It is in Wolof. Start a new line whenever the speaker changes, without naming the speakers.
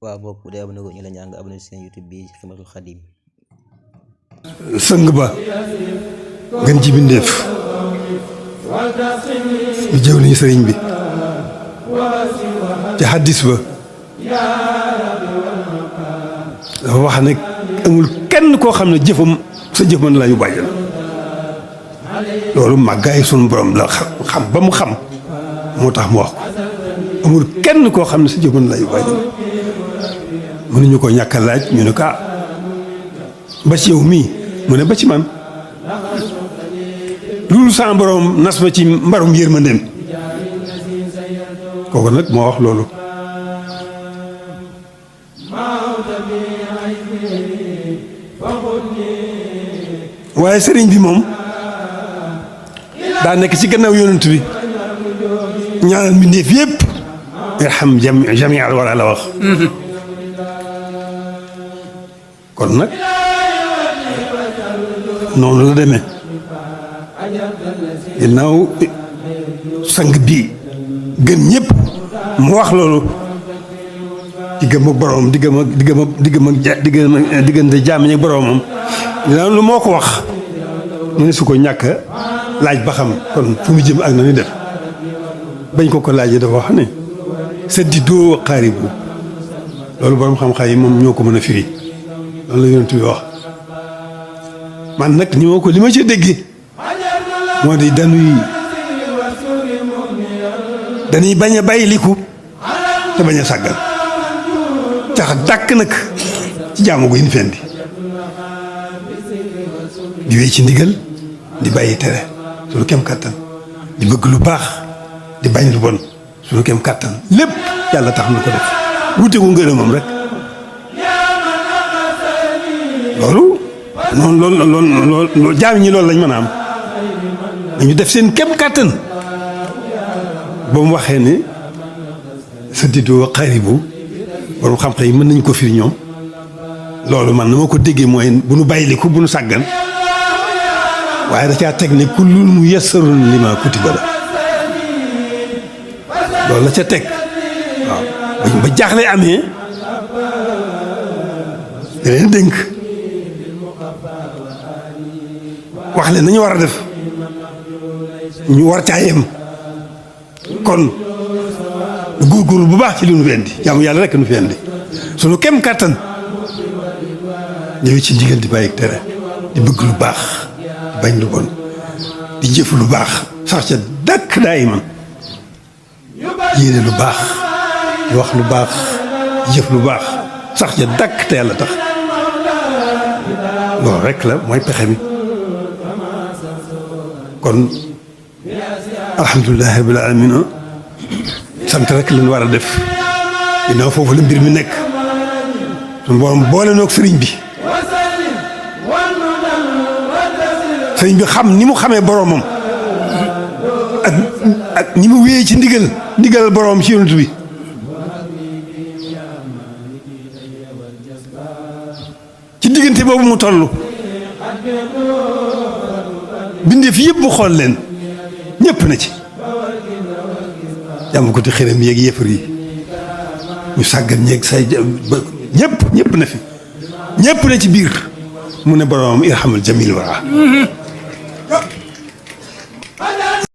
waaw bokk bu dee abonné ko ñu la ñaan nga abonné seen YouTube bi Xidmatul Xadim.
sëng ba gën ci bindeef ñu jëw liñu sëriñ bi ci xaddis ba dafa wax ne amul kenn koo xam ne jëfam sa jëf mën la yu bàjjal loolu màggaay sunu borom la xam ba mu xam moo tax mu wax ko amul kenn koo xam ne sa jëf mën la yu bàjjal mënuñu ko ñàkk a laaj ñu ne ko ba ci yow mii mu ne ba ci man loolu sa borom nas ba ci mbarum yërmandeem kooku nag moo wax loolu waaye sëriñ bi moom daa nekk ci gannaaw yonent bi ñaanal mbindéef yépp irham jami al wara la wax kon nag noonu la demee ginnaaw sang bii gën ñëpp mu wax loolu diggam ak boroomam diggante jaam ñi ak boroomam ginnaaw lu moo ko wax mu ne su ko ñàkk laaj ba xam kon fu mu jëm ak na ni def bañ ko laajee dafa wax ne saddiidoo qaaribu loolu boroom xam-xam yi moom ñoo ko mën a firi loolu la yonent bi wax man nag li ma ci dégg moo di dañuy bañ a bàyyi liku te bañ a sàggal tax dàkk nag ci jaamu gu ñu fendi di wéy ci ndigal di bàyyi tere suñu kem kàttan di bëgg lu baax di bañ lu bon suñu kem kàttan lépp yàlla tax na ko def wute ko ngërëmam rek loolu loolu jaam ñi loolu lañ mën a am dañu def seen kem kàttan ba mu waxee ne saddiidoo qaaribu borom xam-xam yi mën nañ ko firi ñoom loolu man na ma ko déggee mooy bu nu bàyyiliku bu nu sàggan waaye da caa teg ne kullun muyassarun limaa kutiba la loolu la ca teg waaw ba jaaxle amee da leen dénk wax leen nañu war a def ñu war caa yem kon góorgóorlu bu baax ci li nu fi indi jaamu yàlla rekk nu fi indi sunu kem kàttan ñëw ci ndigal di bàyyi tere di bëgg lu baax di bañ lu bon di jëf lu baax sax ca dàkk daay man yéene lu baax di wax lu baax di jëf lu baax sax ca dàkk te yàlla tax loolu rekk la mooy pexe mi kon alhamdulilah rabbil alamin sant rek lañ war a def ginnaaw foofu la mbir mi nekk suñu borom boole noog sëriñ bi xam ni mu xamee boromam ak ni mu wéyee ci ndigalal boromam ci yonent bi ci diggante boobu mu toll bindee fi yëpp mu xool leen ñëpp na ci jàmm ko te xërëm yeeg yëfar yi ñu sàggan ñeeg say ñëpp na fi ñëpp na ci biir mu ne boromam irhamul jamil wara